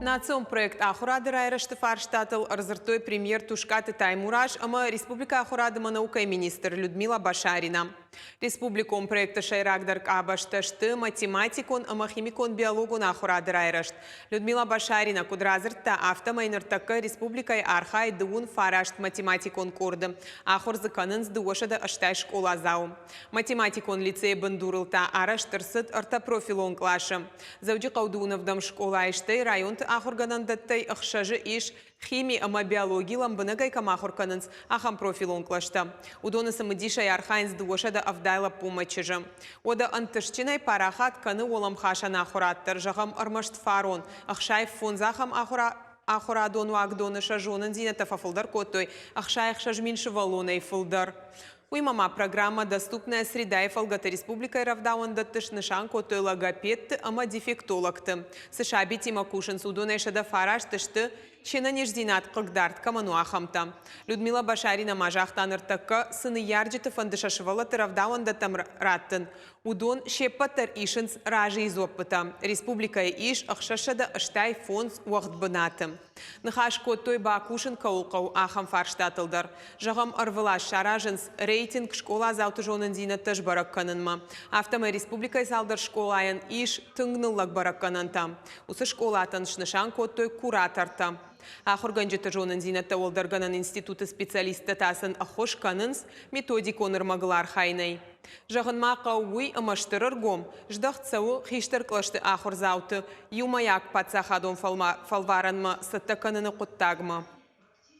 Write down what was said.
Национ проект Ахуырады райрӕзты фарстатыл ӕрдзырдтой премьер Тускъаты Таймураз ӕмӕ республикӕйы ахуырад ӕмӕ наукӕйы министр Людмила Башарина. Республикон проекты сӕйрагдӕр къабӕзтӕ сты математикон ӕмӕ химикон-биологон ахуырады райрӕзт. Людмила Башарина куыд радзырдта, афтӕмӕй ныртӕккӕ республикӕйы архайы 19 математикон къорды. Ахуыр дзы кӕнынц 280 скъоладзауы. Математикон лицейы бындурыл та арӕзт ӕрцыд ӕртӕ профилон къласы. Дзӕуджыхъӕуы дыууын скъолайы, стӕй районты ахуыргӕнӕндӕттӕй ӕхсӕзы ис хими ӕмӕ биологи лӕмбынӕгӕй кӕм ахуыр кӕнынц, ахӕм профилон кълӕстӕ. Уыдоны цымыдисӕй архайынц 270 лӕппумӕ чызджы. Уӕдӕ ӕнтыстджынӕй парахат кӕны уӕлӕмхасӕн ахуырад дӕр, зӕгъӕм, ӕрмӕст фарон 65 ахӕм ахуырадон уагдоны сӕ зонындзинӕдтӕ фӕфылдӕр кодтой 66 000 сывӕллонӕй фылдӕр. Уыимӕ ма программӕ «Доступная среда»-йы фӕлгӕты республикӕйы рӕвдауӕндӕтты снысан кодтой логопедты ӕмӕ дефектологты. Цы сабитимӕ кусынц, уыдонӕй 109 сты, се нӕниздзинад хъыгдард кӕмӕн у, ахӕмтӕ. Людмила Башарина ма загъта, ныртӕккӕ цы ныййарджыты фӕнды сӕ сывӕллӕтты рӕвдауӕндӕттӕм раттын, уыдон се ппӕт дӕр исынц разыйы дзуӕппытӕ. Республикӕйы ис 685 уӕгъд бынаты. Ныхас кодтой, бакусын кӕуыл хъӕуы, ахӕм фарстатыл дӕр. Зӕгъӕм, ӕрвылаз саразынц рейтинг скъоладзауты зонындзинӕдтӕ сбӕрӕг кӕнынмӕ. Афтӕмӕй республикӕйы цалдӕр скъолайӕн ис тынг ныллӕг бӕрӕггӕнӕнтӕ. Уыцы скъолатӕн снысан кодтой куратортӕ. Ахуыргӕнджыты зонындзинӕдтӕ уӕлдӕргӕнӕн институты специалисттӕ та сын ӕххуыс кӕнынц методикон ӕрмӕгыл архайынӕй. Зӕгъын ма хъӕуы уый, ӕмӕ стыр ӕргом здӕхт цӕуы хистӕр кълӕсты ахуырдзауты иумӕйаг паддзахадон фӕлварӕнмӕ цӕттӕ кӕныны хъуыддагмӕ.